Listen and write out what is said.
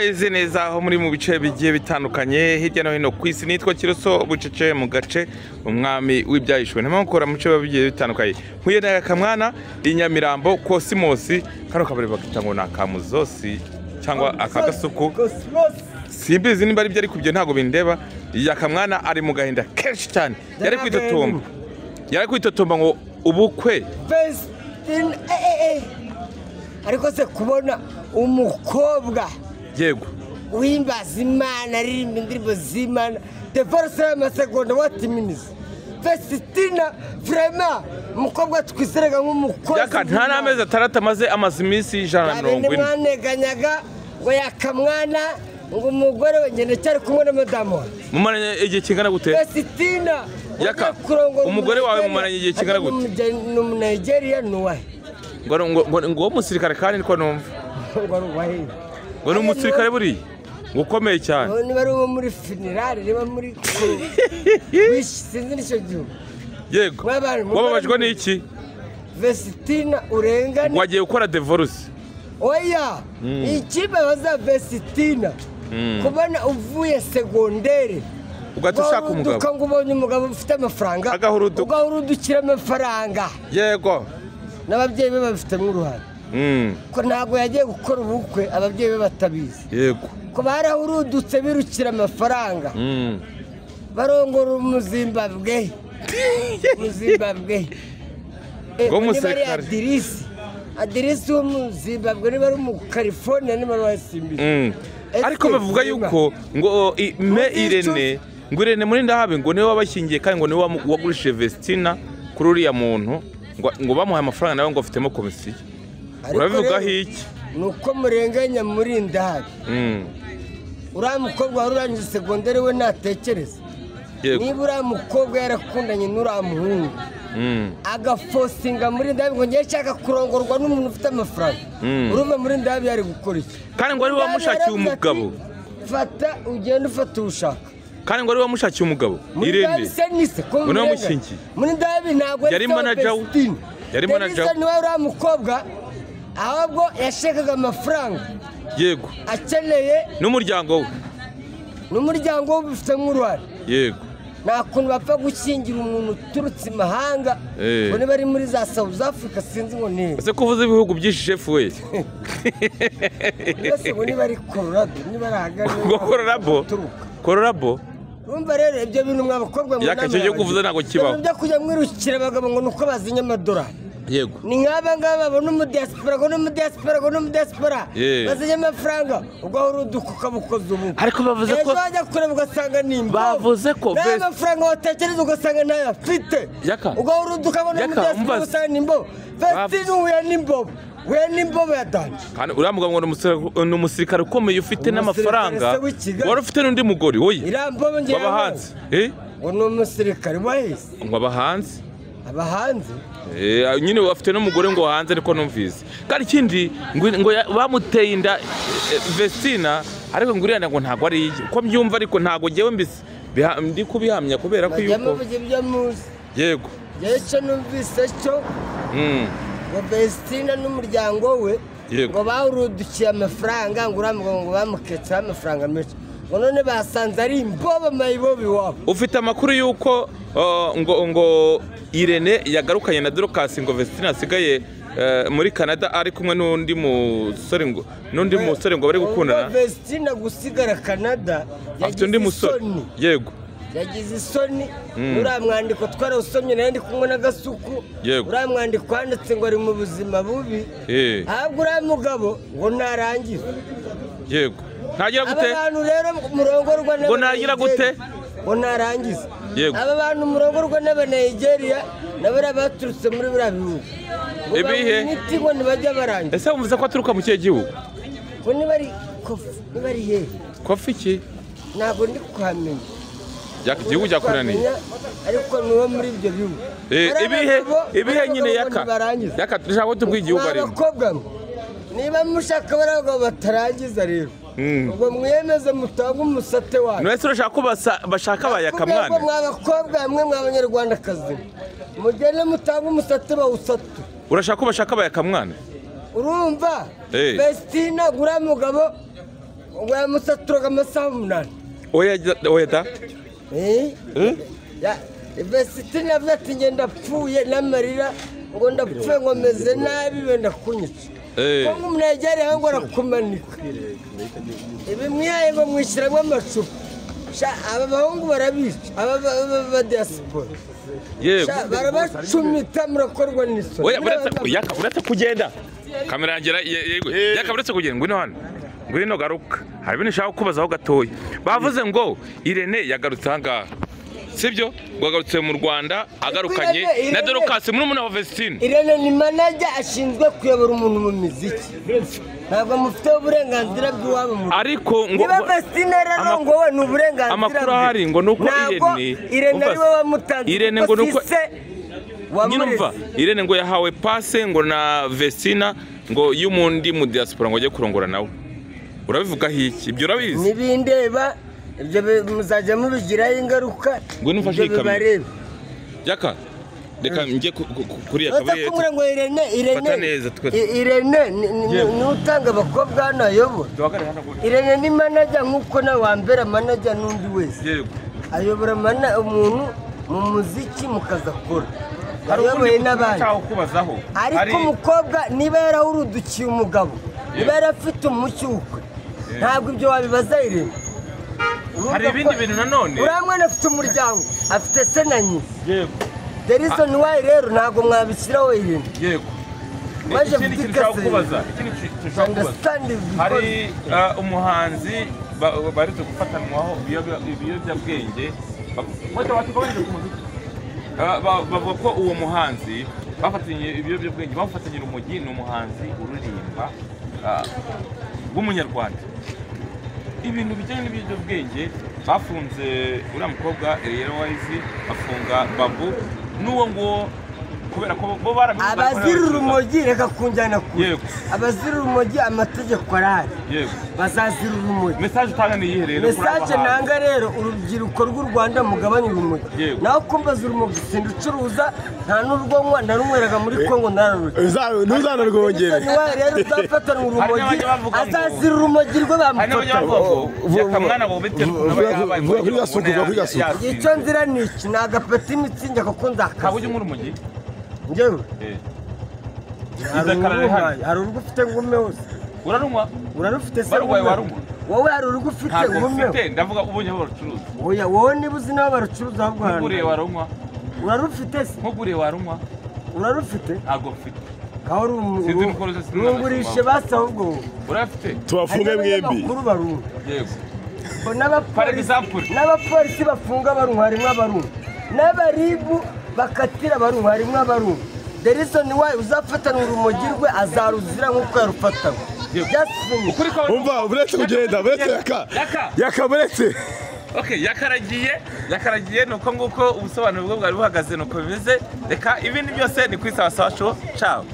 Mumeze neza aho muri mu bice bigiye bitandukanye hirya no hino ku isi. Nitwa Kiroso bucece mu gace umwami w'ibyahishwe. Ntima gukora mu bice bigiye bitandukanye. Nkuye na Yakamwana i Nyamirambo Kosimosi, kano kabari bakita ngo nakamuzosi cyangwa akagasuku. Simbizi nimba ari byo ariko ibyo ntago bindeba. Yakamwana ari mu gahinda kenshi cyane. Yari kwitotomba. Yari kwitotomba ngo ubukwe. Ariko se kubona umukobwa yego uhimbaza Imana aririmba indirimbo z'Imana divorce y'amasegonda what minutes Festina vraiment umukobwa twizeraga nk'umukozi yaka nta n'amezi atandatu amaze iminsi 140 mwaneganyaga ngo Yakamwana ngo umugore we ngende cyari kumwe na madamu mumaranye igihe kingana gute Festina yaka umugore wawe mumaranye igihe kingana gute n'Umunigeria nuwahe ngo uwo musirikare kandi niko numva ngo ni umusirikare buriya ngo ukomeye cyane niba ari uwo muri funerale niba muri sinzi n'icyo gihugu yego wababajwe n'iki Vestina urengane wagiye gukora divorce oya ikibabaza Vestina kubona uvuye segondere ugahita ushaka umugabo ngo ubonye umugabo ufite amafaranga ugahurudukira amafaranga yego n'ababyeyi be babifitemo uruhare ko ntabwo yagiye gukora ubukwe ababyeyi be batabizi yego ko barahurudutse birukira amafaranga barongora umuzimbabwe ngo musirikare adirisi w'umuzimbabwe niba ari mu California niba ari Simbi ariko bavuga yuko ngo me Irene ngo Irene muri ndahabe ngo niwe wabashyingiye kandi ngo niwe wagurishije Vestina kuri uriya muntu ngo bamuhaye amafaranga nawe ngo afitemo komisiyo urabivugaho iki nuko murenganya muri ndahabi uriya mukobwa wari urangije segonderi we natekereza niba uriya mukobwa yarakundanye n'uriya muhungu agafosinga muri ndahabi ngo ngiye nshaka kurongorwa n'umuntu ufite amafaranga urumva muri ndahabi yari gukora iki kandi ngo ari we wamushakiye umugabo fata ugende ufata ushaka kandi ngo ari we wamushakiye umugabo Irene ngo niwe wamushyingiye muri ndahabi ntabwo yari manager we yari manager we niwe uriya mukobwa ahubwo yashakaga amafaranga yego akeneye n'umuryango we n'umuryango we ubifitemo uruhare yego nta kuntu bapfa gushyingira umuntu uturutse imahanga ngo niba ari muri za South Africa sinzi ngo ni ese ko uvuze ibihugu byinshi chef we mbese ngo niba ari Colorado niba ari ahagana ngo Colorado urumva rero ibyo bintu mw'abakobwa mu nama yaka cyo kuvuze ntabwo kibaho ibyo kujya mwirukira abagabo ngo nuko bazinya amadolari yego ni nk'aba ngaba babona umudiaspora ngo n'umudiaspora ngo n'umudiaspora bazinya amafaranga ubwo uruduka ukabukoza ubu ariko bavuze ko ejo wajya kureba ugasanga ni imbobo bavuze ko nta mafaranga watekereza ugasanga ntayo afite ubwo uruduka ngo n'umudiaspora ugasanga ni imbobo Vestine uhuye n'imbobo uhuye n'imbobo yatanje kandi uriya mugabo ngo ni umusirikare ukomeye ufite n'amafaranga wari ufite n'undi mugore oya iriya mbobo ngira ngo hanze ngo ni umusirikare wahise ngo aba hanze aba hanze nyine bafite n'umugore ngo hanze ariko numvise kandi ikindi ngo bamuteye inda Vestina ariko ngo uriya ngo ntabwo ari iye uko mbyumva ariko ntabwo ngewe mbisi ndi kubihamya kubera ko yuko yego icyo numvise cyo ngo Vestina n'umuryango we ngo bahurudukiye amafaranga ngo uriya mugabo ngo bamuketseho amafaranga menshi ngo none basanze ari imbobo mayibobo iwabo ufite amakuru y'uko ngo Irene yagarukanye na Dorcas ngo Vestina asigaye muri Canada ari kumwe n'undi musore ngo bari gukundana Vestina gusigara Canada afite undi musore yego yagize isoni uriya mwandiko twarawusomye nayo ndi kumwe n'agasuku uriya mwandiko wanditse ngo ari mu buzima bubi ahubwo uriya mugabo ngo narangize yego ntagira gute aba bantu rero murongorwa ngo nagira gute ngo narangize aba bantu murongorwa n'abanigeria nabo baturutse muri buriya bihugu ibihe imiti ngo ntibajya barangiza ese wumvise ko aturuka mu kihe gihugu ngo niba ari kofi niba ari hehe kofi iki ntabwo ndi kuhamenya igihugu cyakunaniye ariko niwo muri ibyo bihugu ibihe nyine yaka yaka dushaka ko tubwira igihugu arimo abakobwa niba mushaka bariya bagabo batarangiza rero ubwo mwiyemeze mutange umusate wanyu mwese urashaka ko bashaka abayakamwana mwa bakobwa mwe mwa banyarwandakazi mugende mutange umusate bawusatu urashaka ko bashaka abayakamwana urumva Vestina uriya mugabo Ngo yamusaturaga amasaha 8. Oya oya da. Ya Vestine avuze ati ngenda ndapfuye n'amarira ngo ndapfuye ngo meze nabi benda kunyica. Ko umuntu yajyariye ngo arakumanika. Ibi mwihaye ngo mwishyiramo amacupa. Aba bahungu barabica, aba ba diaspora. Yego. Barabacumita murakorwa n'isoni. Oya uretse kugenda. Kamera yangera yego. Yaka uretse kugenda ngwino hano. Ngwino garuka. Hari ibintu nshaka kubazaho gatoya. Bavuze ngo Irene yagarutse aha ngaha. Sibyo? Ngo agarutse mu Rwanda agarukanye na Dorcas murumuna wa Vestine. Irene ni manager ashinzwe kuyobora umuntu mu miziki. Ntabwo mufite uburenganzira bw'iwabo mu. Ariko ngo niba Vestine rero ngo we ni uburenganzira. Amakuru ahari ngo nuko Irene ari we wamutanze. Irene ngo nuko nyumva Irene ngo yahawe passe ngo na Vestina ngo y'umundi mu diaspora ngo ajye kurongora nawe. Urabivuga hiki? Ibyo urabizi? Nibindeba ibyo muzajya mubigiraho ingaruka. Ngo nufashe ikamera. Yaka reka njye kuri ya kabiri. Ngo Irene Irene ni utanga abakobwa hano ayobora. Irene ni manager nkuko nawe wambera manager n'undi wese. Yego. Ayobora umuntu mu muziki mukaza akora. Ayoboye n'abandi. Ariko umukobwa niba yarahurudukiye umugabo, niba yarafite umucyukwe, ntabwo ibyo wabibaza Irene. Hari ibindi bintu nanone. Uriya mwana afite umuryango, afite se na nyina. Yego. The reason why rero ntabwo mwabishyiraho Irene. Yego. Ikindi kintu nshaka kubaza, hari umuhanzi baretse gufatanwaho ibiyobyabwenge. Bavuga ko uwo muhanzi bafatanye ibiyobyabwenge, bamufatanye urumogi, ni umuhanzi uririmba w'umunyarwanda. Ibintu bijyanye n'ibiyobyabwenge bafunze uriya mukobwa Ariel Wise, bafunga Babu n'uwo nguwo kubera ko bo barabivuze. Abazira urumogi reka kunjyana kure. Abazira urumogi amategeko arahari. Yego. Bazazira urumogi. Message utanga ni iyihe rero? Message nanga rero urubyiruko rw'u Rwanda mugabanye urumogi. Naho kumbaza urumogi sinducuruza nta n'urwonywa narunyweraga muri Kongo nararuca. Ntuzanarwongere. Rero uzafatana urumogi azazira urumogi rwe bamufata. Yakamwana ngo bitewe vuga kuri gasuku, vuga kuri gasuku. Icyo nzira ni iki? Ni agapeti mitsingi kuko nzakaza. Ntabwo ujya unywa urumogi? Njyewe? Hari urugo ufite ngume hose. Urarunywa? Urarufite se ngume? Wowe hari urugo ufite ngume? Ntabwo mfite, ndavuga ubonye aho barucuruza. Oya, wowe niba uzi n'aho barucuruza ahubwo hano. Nkuguriye warunywa? Urarufite se? Nkuguriye warunywa? Urarufite? Ntabwo mfite. Kaho urungurishe basi ahubwo wowe. Urafite? Tubafunge mwembi. Abakuru barunywa. Yego. N'abapolisi bafunga barunywa harimo abarunywa. N'abaribu bakatira abarunywa harimo abarunywa. The reason why uzafatana urumogi rwe azaruzira nkuko yarufatanywe. Umva uretse kugenda, uretse yaka. Yaka uretse. Okay, yakaragiye nuko nguko ubusobanuro bwe bwari buhagaze nuko bimeze. Reka ibindi byose ni kuri Sawa Sawa Show. Ciao.